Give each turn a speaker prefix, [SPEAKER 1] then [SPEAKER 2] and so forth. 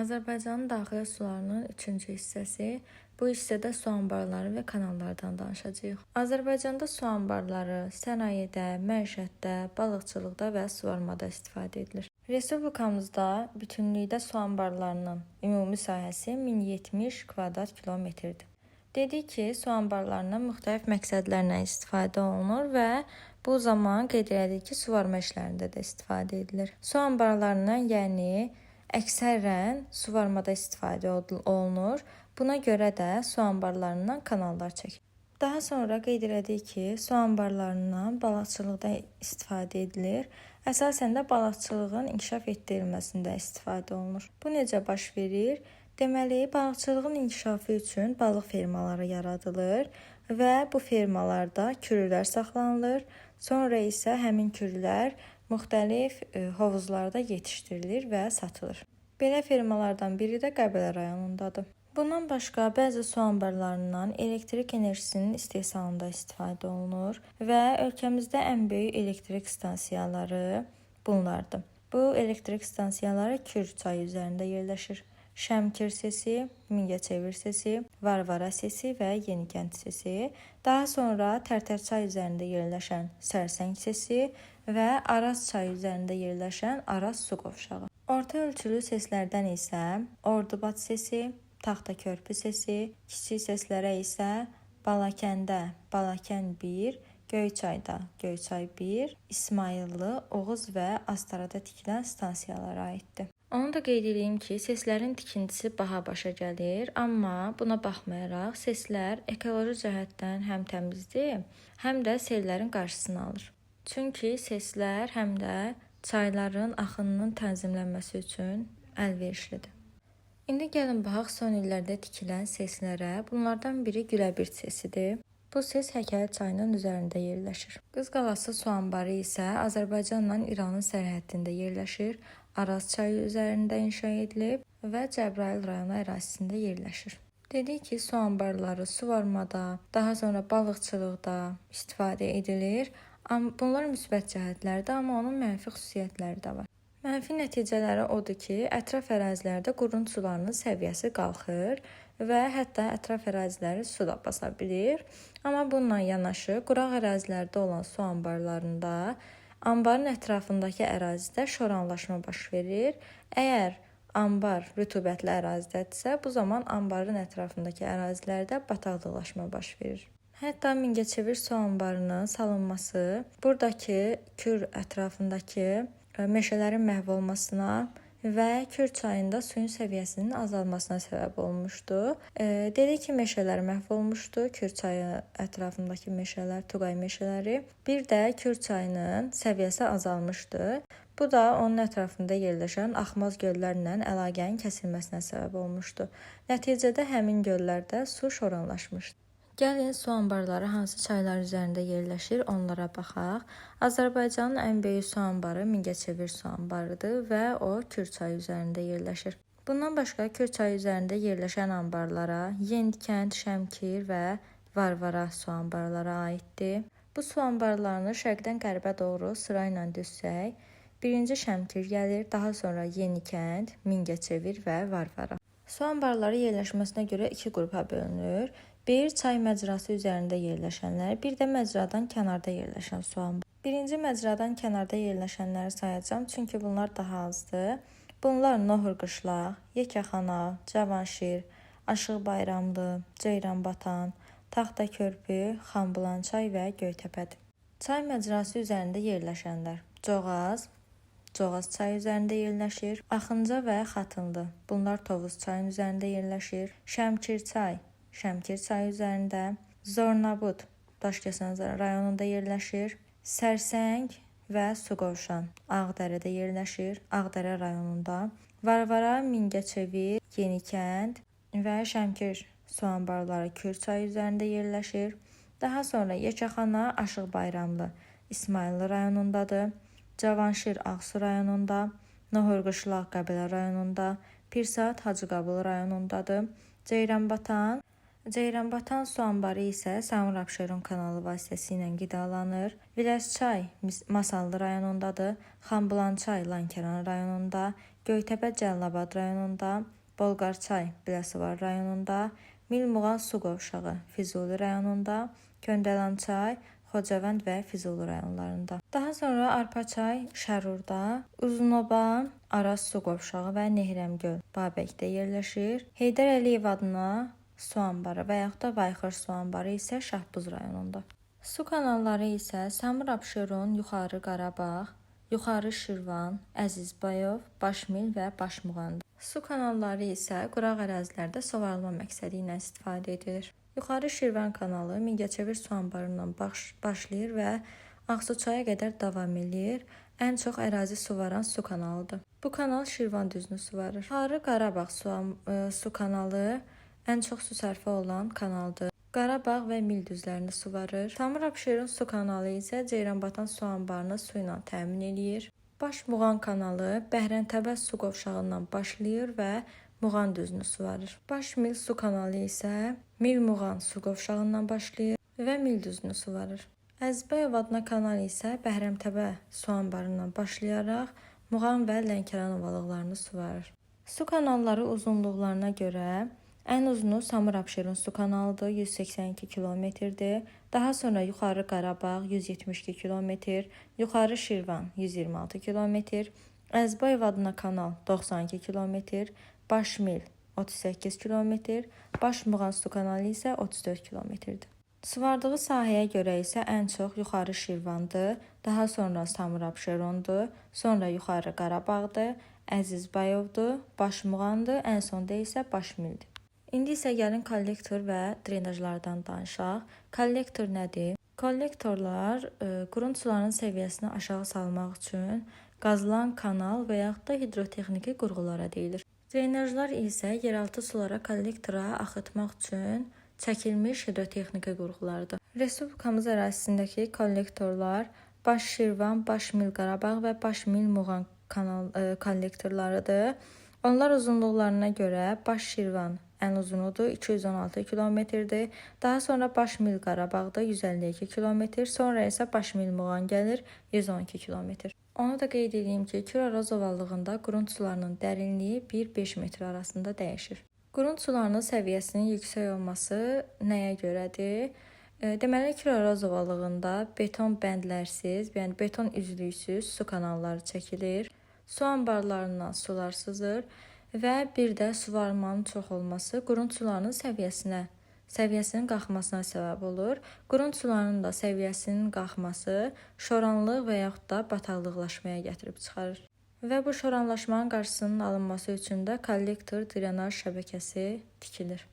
[SPEAKER 1] Azərbaycanın daxili sularının üçüncü hissəsi. Bu hissədə su anbarları və kanallardan danışacağıq. Azərbaycanda su anbarları sənayedə, məişətdə, balıqçılıqda və suvarmada istifadə edilir. Respublikamızda bütünlükdə su anbarlarının ümumi sahəsi 1070 kvadrat kilometrdir. Dedik ki, su anbarlarından müxtəlif məqsədlərlə istifadə olunur və bu zaman qeyd elədik ki, suvarma işlərində də istifadə edilir. Su anbarlarından, yəni əksərən suvarmada istifadə olunur. Buna görə də su anbarlarından kanallar çəkilir. Daha sonra qeyd elədik ki, su anbarlarından balıqçılıqda istifadə edilir. Əsasən də balıqçılığın inkişaf etdirilməsində istifadə olunur. Bu necə baş verir? Deməli, balıqçılığın inkişafı üçün balıq fermaları yaradılır və bu fermalarda kürülər saxlanılır. Sonra isə həmin kürülər müxtəlif hovuzlarda yetişdirilir və satılır. Belə fermalardan biri də Qəbələ rayonundadır. Bundan başqa bəzi su anbarlarından elektrik enerjisinin istehsalında istifadə olunur və ölkəmizdə ən böyük elektrik stansiyaları bunlardır. Bu elektrik stansiyaları Kür çayı üzərində yerləşir. Şəmkir sesi, Mingəçevir sesi, Varvara sesi və Yenikənd sesi. Daha sonra Tərtər çay üzərində yerləşən Sərsəng sesi və Araz çayı üzərində yerləşən Araz su qovşağı. Orta ölçülü seslərdən isə Ordubad sesi, Taxtakörpü sesi, kiçik seslərə isə Balakəndə Balakən 1, Göyçayda Göyçay 1, İsmayıllı, Oğuz və Astarada tikilən stansiyalara aiddir. Onu da qeyd edeyim ki, seslərin tikintisi baha başa gəlir, amma buna baxmayaraq seslər ekoloji cəhətdən həm təmizdir, həm də sellərin qarşısını alır. Çünki seslər həm də çayların axınının tənzimlənməsi üçün əlverişlidir. İndi gəlin baxaq son illərdə tikilən seslərə. Bunlardan biri Güləbird sesidir. Bu ses Həkəri çayının üzərində yerləşir. Qız Qalası su anbarı isə Azərbaycanla İranın sərhəddində yerləşir. Araz çayı üzərində inşa edilib və Cəbrayıl rayonu ərazisində yerləşir. Dedik ki, su anbarları suvarmada, daha sonra balıqçılıqda istifadə edilir. Bunlar müsbət cəhətlərdir, amma onun mənfi xüsusiyyətləri də var. Mənfi nəticələri odur ki, ətraf ərazilərdə qurun sularının səviyyəsi qalxır və hətta ətraf əraziləri su da basa bilir. Amma bununla yanaşı quraq ərazilərdə olan su anbarlarında anbarın ətrafındakı ərazidə şoranlaşma baş verir. Əgər anbar rütubətli ərazidədirsə, bu zaman anbarın ətrafındakı ərazilərdə bataqlıqlaşma baş verir. Hətta Mingəçevir su anbarının salınması buradakı Kür ətrafındakı meşələrin məhv olmasına və Kür çayında suyun səviyyəsinin azalmasına səbəb olmuşdu. Dedik ki, meşələr məhv olmuşdu. Kür çayı ətrafındakı meşələr, Tuqay meşələri. Bir də Kür çayının səviyyəsi azalmışdı. Bu da onun ətrafında yerləşən axmaz göllərlə əlaqənin kəsilməsinə səbəb olmuşdu. Nəticədə həmin göllərdə su şoranlaşmışdı. Gəlin su anbarları hansı çaylar üzərində yerləşir, onlara baxaq. Azərbaycanın ən böyük su anbarı Mingəçevir su anbarıdır və o Kür çayı üzərində yerləşir. Bundan başqa Kür çayı üzərində yerləşən anbarlara Yenikənd, Şəmkir və Varvara su anbarları aiddir. Bu su anbarlarını şərqdən qərbə doğru sırayla düzsək, birinci Şəmkir gəlir, daha sonra Yenikənd, Mingəçevir və Varvara. Su anbarları yerləşməsinə görə iki qrupa bölünür. Bir, çay məcrası üzərində yerləşənlər, bir də məcradan kənarda yerləşən su anbarı. Birinci məcradan kənarda yerləşənləri sayacağam, çünki bunlar daha azdır. Bunlar Nohur Qışlaq, Yekəxana, Cavanşir, Aşıq Bayramlı, Ceyranbatan, Taxtakörpü, Xanbulançay və Göytəpədir. Çay məcrası üzərində yerləşənlər: Coğaz, Coğaz çayı üzərində yerləşir. Axınca və Xatınlı. Bunlar Tovuz çayının üzərində yerləşir. Şəmkir çay, Şəmkir çayı üzərində. Zornabud Daşkəsən rayonunda yerləşir. Sərsəng və Suqovşan Ağdərədə yerləşir, Ağdərə rayonunda. Varvara, Mingəçevir, Yenikənd və Şəmkir su anbarları Kür çayı üzərində yerləşir. Daha sonra Yekəxana, Aşıq Bayramlı İsmayıllı rayonundadır. Cavanşir Ağsu rayonunda, Nohur Qışlaq Qəbələ rayonunda, Pirsat Hacıqabul rayonundadır. Ceyranbatan su anbarı isə Samur Abşeron kanalı vasitəsilə qidalanır. Viləzçay Masallı rayonundadır. Xanbulançay Lənkəran rayonunda, Göytəpə Cəlilabad rayonunda, Bolqarçay Biləsuvar rayonunda, Milmuğan su qovşağı Füzuli rayonunda, Köndələnçay Xocavənd və Füzuli rayonlarında. Daha sonra Arpaçay Şərurda, Uzunoba Araz su qovşağı və Nehrəmgöl Babəkdə yerləşir. Heydər Əliyev adına su anbarı və yaxud da Vayxır su anbarı isə Şahbuz rayonunda. Su kanalları isə Samur Abşeron, Yuxarı Qarabağ, Yuxarı Şirvan, Əzizbayov, Başmil və Başmuğandır. Su kanalları isə quraq ərazilərdə suvarılma məqsədi ilə istifadə edilir. Yuxarı Şirvan kanalı Mingəçevir su anbarından başlayır və Ağsuçaya qədər davam eləyir. Ən çox ərazi suvaran su kanalıdır. Bu kanal Şirvan düzünü suvarır. Yuxarı Qarabağ su kanalı ən çox su sərfi olan kanaldır. Qarabağ və Mil düzlərini suvarır. Samur Abşeron su kanalı isə Ceyranbatan su anbarını su ilə təmin eləyir. Başmuğan kanalı Bəhrəntəbə su qovşağından başlayır və Muğan düzünü suvarır. Başmil su kanalı isə Milmuğan su qovşağından başlayır və Mil düzünü suvarır. Əzizbəyov adına kanal isə Bəhrəmtəpə su anbarından başlayaraq Muğan və Lənkəran ovalıqlarını suvarır. Su kanalları uzunluqlarına görə ən uzunu Samur Abşeron su kanalıdır, 182 kilometrdir. Daha sonra Yuxarı Qarabağ 172 kilometr, Yuxarı Şirvan 126 kilometr, Əzizbəyov adına kanal 92 kilometr, Başmil 38 kilometr, Başmuğan su kanalı isə 34 kilometrdir. Suvardığı sahəyə görə isə ən çox Yuxarı Şirvandır, daha sonra Samur Abşerondur, sonra Yuxarı Qarabağdır, Əzizbayovdur, Başmuğandır, ən sonda isə Başmildir. İndi isə gəlin kollektor və drenajlardan danışaq. Kollektor nədir? Kollektorlar qurunt sularının səviyyəsini aşağı salmaq üçün qazılan kanal və yaxud da hidrotexniki qurğulara deyilir. Drenajlar isə yeraltı sulara kollektora axıtmaq üçün çəkilmiş hidrotexniki qurğulardır. Respublikamız ərazisindəki kollektorlar Baş Şirvan, Baş Mil Qarabağ və Baş Mil Muğan kollektorlarıdır. Onlar uzunluqlarına görə Baş Şirvan ən uzunudur, 216 kilometrdir. Daha sonra Baş Mil Qarabağda 152 kilometr, sonra isə Baş Mil Muğan gəlir 112 kilometr. Onu da qeyd edeyim ki, Kür Araz ovalığında qurunt sularının dərinliyi 1-5 metr arasında dəyişir. Qurunt sularının səviyyəsinin yüksək olması nəyə görədir? Deməli, Kür Araz ovalığında beton bəndlərsiz, yəni beton üzlüksüz su kanalları çəkilir. Su anbarlarından sular sızır və bir də suvarmanın çox olması qurunt sularının səviyyəsinin qalxmasına səbəb olur. Qurunt sularının da səviyyəsinin qalxması şoranlıq və yaxud da bataqlıqlaşmaya gətirib çıxarır. Və bu şoranlaşmanın qarşısının alınması üçün də kollektor drenaj şəbəkəsi tikilir.